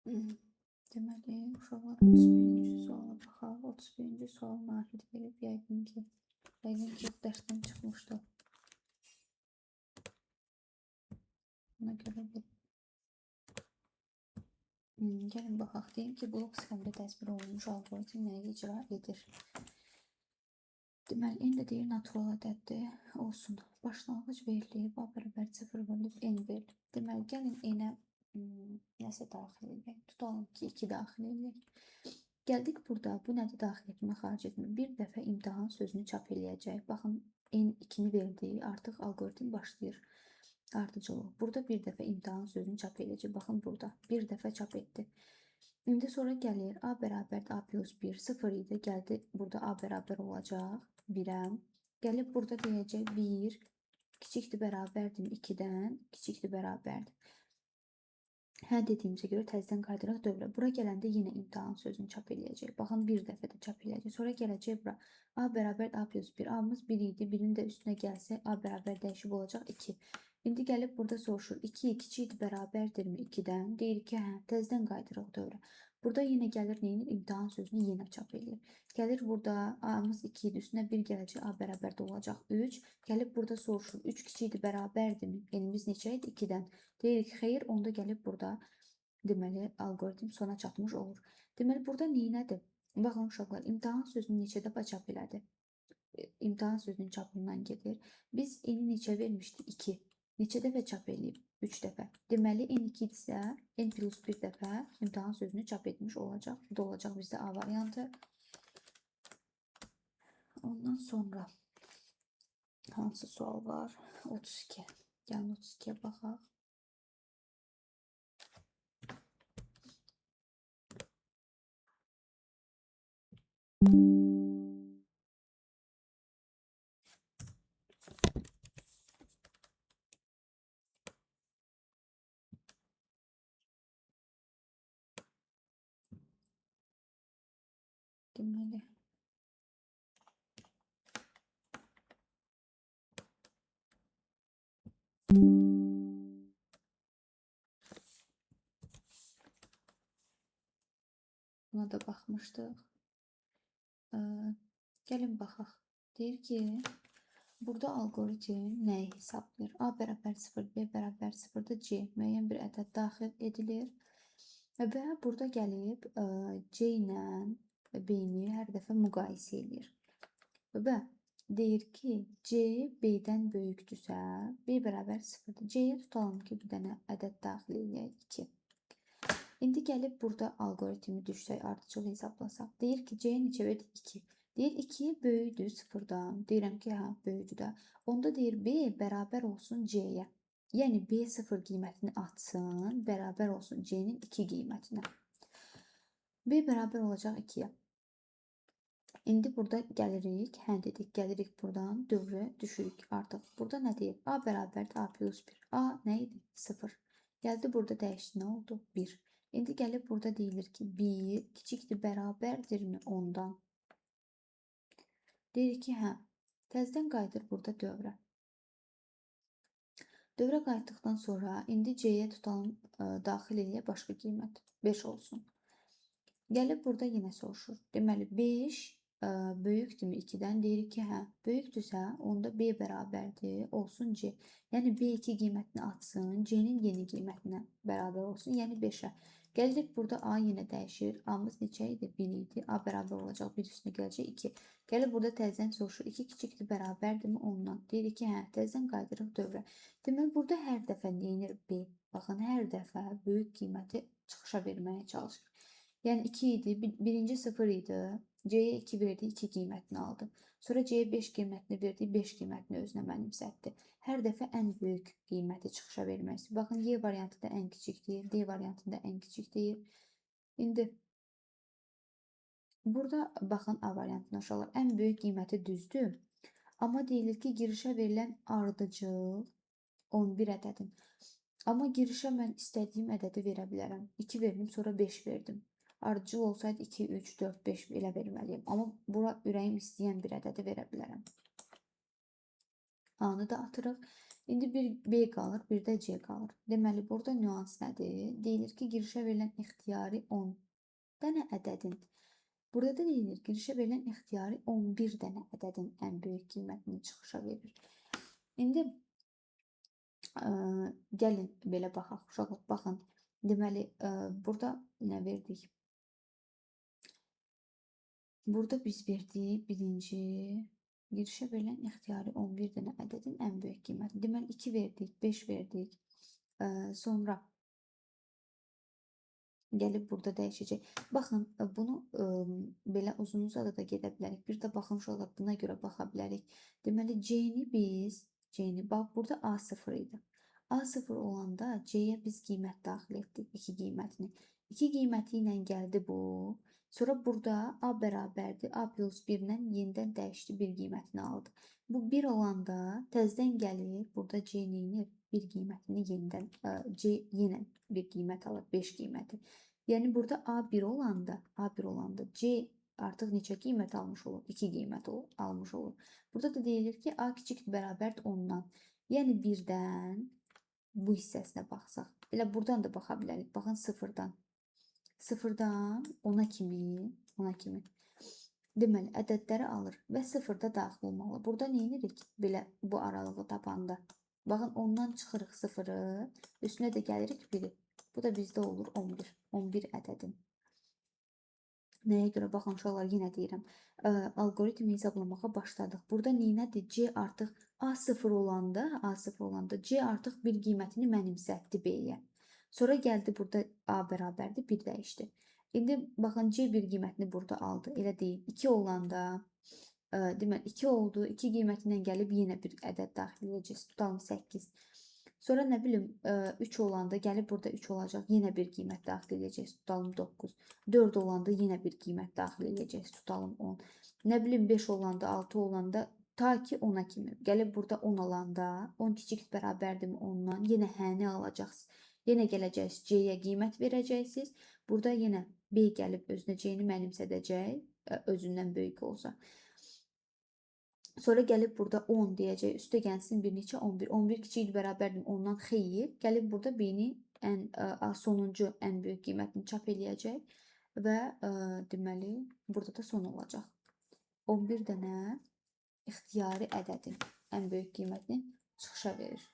Deməli, uşaqlar 31-ci suala baxaq. 31-ci sual Nahid verib, yəqin ki, yox, dərsdən çıxmışdı. Buna görə verib. Gəlin baxaq. Deyim ki, blok sxemdə təsvir olunmuş alqoritm nəyi icra edir? Deməli, n də deyir natural ədəddir. Olsun. Başlanğıc verilib, A bərabər 0 verilib, n verilib. Deməli, gəlin n-ə nəsə daxil edək. Tutalım ki, 2 daxil edək. Gəldik burada. Bu nədir? Daxil etmə, xaric etmə. Bir dəfə imtahan sözünü çap eləyəcək. Baxın, n 2-ni verdi. Artıq alqoritm başlayır. Ardıcıllıq. Burada bir dəfə imtahan sözünü çap eləyəcək. Baxın, burada bir dəfə çap etdi. İndi sonra gəlir A bərabərdir A plus 1. 0 idi. Gəldi burada A bərabər olacaq 1-ə. Gəlib burada deyəcək 1 kiçikdir bərabərdir 2-dən, kiçikdir bərabərdir. Hə dediyimizə görə təzədən qayıdırıq dövrə. Bura gələndə yenə imtahan sözünü çap eləyəcək. Baxın, bir dəfə də çap eləyəcək. Sonra gələcək bura. A bərabər A plus 1. A-mız 1 idi. 1-in də üstünə gəlsə A bərabər dəyişib olacaq 2. İndi gəlib burada soruşur. 2 kiçikdir bərabərdirmi 2-dən? Deyir ki, hə, təzədən qayıdırıq dövrə. Burada yenə gəlir neyinir? İmtahan sözünü yenə çap eləyir. Gəlir burada A-mız 2 idi. Üstünə 1 gələcək. A bərabər də olacaq 3. Gəlib burada soruşur. 3 kiçikdir bərabərdirmi? N-imiz neçə idi? 2-dən. Deyirik, xeyr, onda gəlib burada deməli, alqoritm sona çatmış olur. Deməli, burada neynədir? Baxın, uşaqlar, imtahan sözünü neçə dəfə çap elədi? İmtahan sözünün çapından gedir. Biz n-i neçə vermişdik? 2. Neçə dəfə çap eləyib? 3 dəfə. Deməli, n2 idisə, n plus 1 dəfə imtahan sözünü çap etmiş olacaq. Bu da olacaq bizdə A variantı. Ondan sonra hansı sual var? 32. Gəlin 32-yə baxaq. Deməli, buna da baxmışdıq. Gəlin baxaq. Deyir ki, burada alqoritm nəyi hesablayır? A bərabər 0, B bərabər 0-da C müəyyən bir ədəd daxil edilir. Və burada gəlib C ilə B-ni hər dəfə müqayisə eləyir. Və deyir ki, C B-dən böyükdürsə, B bərabər 0-dır. C-yə tutalım ki, bir dənə ədəd daxil eləyək 2. İndi gəlib burada alqoritmi düşsək, ardıcıl hesablasaq. Deyir ki, C-yə neçə verdik? 2. Deyir, 2 böyükdür 0-dan. Deyirəm ki, hə, böyükdür də. Onda deyir, B bərabər olsun C-yə. Yəni, B 0 qiymətini atsın, bərabər olsun C-nin 2 qiymətinə. B bərabər olacaq 2-yə. İndi burada gəlirik, hə dedik, gəlirik buradan, dövrə düşürük artıq. Burada nə deyir? A bərabərdir A plus 1. A nə idi? 0. Gəldi burada dəyişdi, nə oldu? 1. İndi gəlib burada deyilir ki, 1 kiçikdir, bərabərdirmi ondan? Deyir ki, hə, təzədən qayıdır burada dövrə. Dövrə qayıtdıqdan sonra indi C-yə tutalım, daxil eləyək başqa qiymət, 5 olsun. Gəlib burada yenə soruşur. Deməli, 5 böyükdürmü 2-dən? Deyir ki, hə, böyükdürsə, onda B bərabərdir, olsun C. Yəni, B2 qiymətini atsın, C-nin yeni qiymətinə bərabər olsun, yəni 5-ə. Gəlirik burada A yenə dəyişir. A-mız neçə idi? 1 idi. A bərabər olacaq, 1 üstünə gələcək 2. Gəlib burada təzədən soruşur. 2 kiçikdir, bərabərdirmi ondan? Deyir ki, hə, təzədən qayıdırıq dövrə. Deməli, burada hər dəfə neynir B? Baxın, hər dəfə böyük qiyməti çıxışa verməyə çalışır. Yəni, 2 idi, birinci 0 idi. C-yə 2 verdi, 2 qiymətini aldı. Sonra C-yə 5 qiymətini verdi, 5 qiymətini özünə mənimsətdi. Hər dəfə ən böyük qiyməti çıxışa vermək istəyir. Baxın, Y variantı da ən kiçik deyil, D variantında ən kiçik deyil. İndi burada baxın A variantına uşaqlar, ən böyük qiyməti düzdür. Amma deyilir ki, girişə verilən ardıcıl 11 ədədin. Amma girişə mən istədiyim ədədi verə bilərəm. 2 verdim, sonra 5 verdim. Ardıcıl olsaydı 2, 3, 4, 5 elə verməliyəm. Amma bura ürəyim istəyən bir ədədi verə bilərəm. A-nı da atırıq. İndi bir B qalır, bir də C qalır. Deməli, burada nüans nədir? Deyilir ki, girişə verilən ixtiyari 10 dənə ədədin. Burada da deyilir, girişə verilən ixtiyari 11 dənə ədədin ən böyük qiymətini çıxışa verir. İndi gəlin belə baxaq, uşaqlar, baxın. Deməli, burada nə verdik? Burada biz verdik birinci girişə verilən ixtiyari 11 dənə ədədin ən böyük qiyməti. Deməli, 2 verdik, 5 verdik. Sonra gəlib burada dəyişəcək. Baxın, bunu belə uzun-uzadı da gedə bilərik. Bir də baxın, uşaqlar, buna görə baxa bilərik. Deməli, C-ni biz, C-ni, bax, burada A0 idi. A0 olanda C-yə biz qiymət daxil etdik, 2 qiymətini. 2 qiyməti ilə gəldi bu. Sonra burada A bərabərdir. A plus 1 ilə yenidən dəyişdi, 1 qiymətini aldı. Bu 1 olanda təzədən gəlir. Burada C neyinir? 1 qiymətini yenidən, C yenə 1 qiymət alır, 5 qiyməti. Yəni burada A1 olanda, A1 olanda C artıq neçə qiymət almış olur? 2 qiymət almış olur. Burada da deyilir ki, A kiçik bərabərdir 10-dan. Yəni 1-dən bu hissəsinə baxsaq. Elə buradan da baxa bilərik. Baxın, 0-dan. 0-dan 10-a kimi, 10-a kimi. Deməli, ədədləri alır və 0-da daxil olmalı. Burada nə edirik? Belə bu aralığı tapanda. Baxın, 10-dan çıxırıq 0-ı, üstünə də gəlirik 1-i. Bu da bizdə olur 11. 11 ədədin. Nəyə görə? Baxın, uşaqlar, yenə deyirəm. Alqoritmi hesablamağa başladıq. Burada neynədir? C artıq A0 olanda, A0 olanda C artıq bir qiymətini mənimsətdi B-yə. Sonra gəldi burada A bərabərdir, 1 dəyişdi. İndi baxın, C bir qiymətini burada aldı. Elə deyil. 2 olanda, deməli 2 oldu. 2 qiymətindən gəlib yenə bir ədəd daxil edəcəyiz. Tutalım 8. Sonra nə bilim, 3 olanda gəlib burada 3 olacaq. Yenə bir qiymət daxil edəcəyiz. Tutalım 9. 4 olanda yenə bir qiymət daxil edəcəyiz. Tutalım 10. Nə bilim 5 olanda, 6 olanda ta ki 10-a kimi. Gəlib burada 10 alanda, 10 kiçik bərabərdirmi 10-dan? Yenə həni alacaqsınız. Yenə gələcəksiniz, C-yə qiymət verəcəksiniz. Burada yenə B gəlib özünə C-ni mənimsədəcək, özündən böyük olsa. Sonra gəlib burada 10 deyəcək, üstə gəlsin bir neçə 11. 11 kiçik bərabərdir 10-dan xeyir. Gəlib burada B-ni ən sonuncu ən böyük qiymətini çap eləyəcək və deməli burada da son olacaq. 11 dənə ixtiyari ədədin ən böyük qiymətini çıxışa verir.